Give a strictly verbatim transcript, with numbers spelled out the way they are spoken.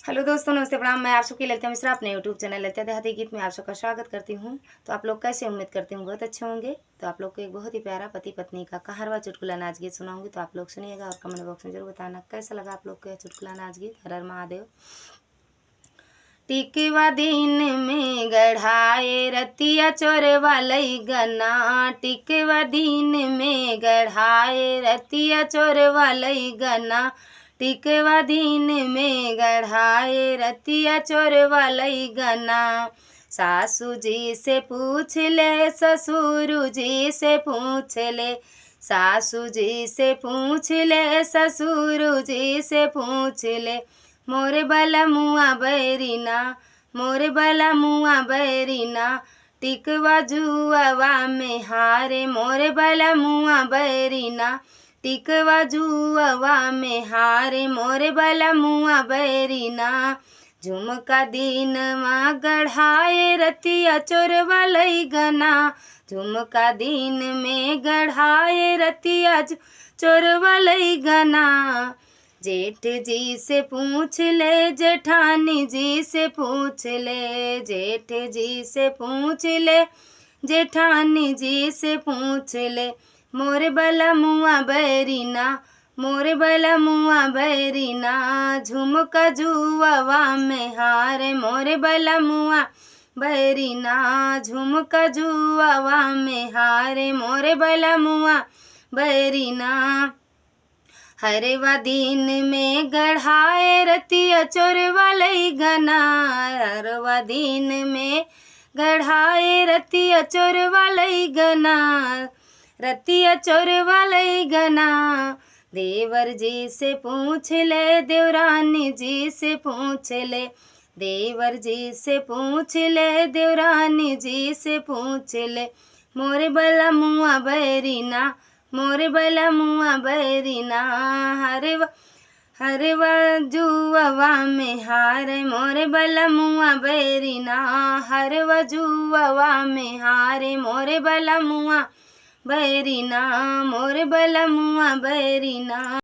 हेलो दोस्तों, नमस्ते, प्रणाम। मैं आप सबकी ललिता मिश्रा अपने YouTube चैनल ललिता देहाती गीत में आप सबका स्वागत करती हूँ। तो आप लोग कैसे, उम्मीद करती हूँ बहुत अच्छे होंगे। तो आप लोग को एक बहुत ही प्यारा पति पत्नी का कहारवा चुटकुला नाच गीत सुनाऊंगी। तो आप लोग सुनिएगा और कमेंट बॉक्स में जरूर बताना कैसा लगा आप लोग को यह चुटकुला नाच गीत। हर हर महादेव। टिकवा दिन में गढ़ाए रतिया चोरवा लई गना, टिकवा दिन में गढ़ाए रतिया चोरवा लई गना, टिकवा दिन में गढ़ाए रतिया चोरवा लई गना। सासू जी से पूछ ले, ससुर जी से पूछ ले, सासू जी से पूछ ले, ससुर जी से पूछ ले। मोर बलमुआ बैरीना, मोर बलमुआ बैरीना, टिकवा जुआवा में हारे। मोर बलमुआ बैरीना, टिकवा जुआवा में हारे। मोर बलमुआ बैरीना, झुमका दिन मा गढ़ाए रतिया चोरवा लई गना, झुमका दिन में गढ़ाए रतिया चो-, चोरवा लई गना। जेठ जी से पूछ ले, जेठानी जी से पूछ ले, जेठ जी से पूछ ले, जेठानी जी से पूछ ले। मोर बलमुआ बैरीना, मोर बलमुआ बैरीना, झुमका जुआवा में हारे। मोर बलमुआ बैरीना, झुमका जुआवा में हारे। मोर बलमुआ बैरीना। हरवा दिन में गढ़ाए रतिया चोरवा लई गना, हरवा दिन में गढ़ाए रतिया चोरवा लई गना, रतिया चोरवा लई गना। देवर जी से पूछ ले, देवरानी जी से पूछ ले, देवर जी से पूछ ले, देवरानी जी से पूछ ले। मोर बलमुआ बैरीना, मोर बलमुआ बैरीना, हरवा, हरवा जुआवा में हारे। मोर बलमुआ बैरीना, हरवा जुआवा में हारे। मोर बलमुआ बैरीना, मोर बलमुआ बैरीना।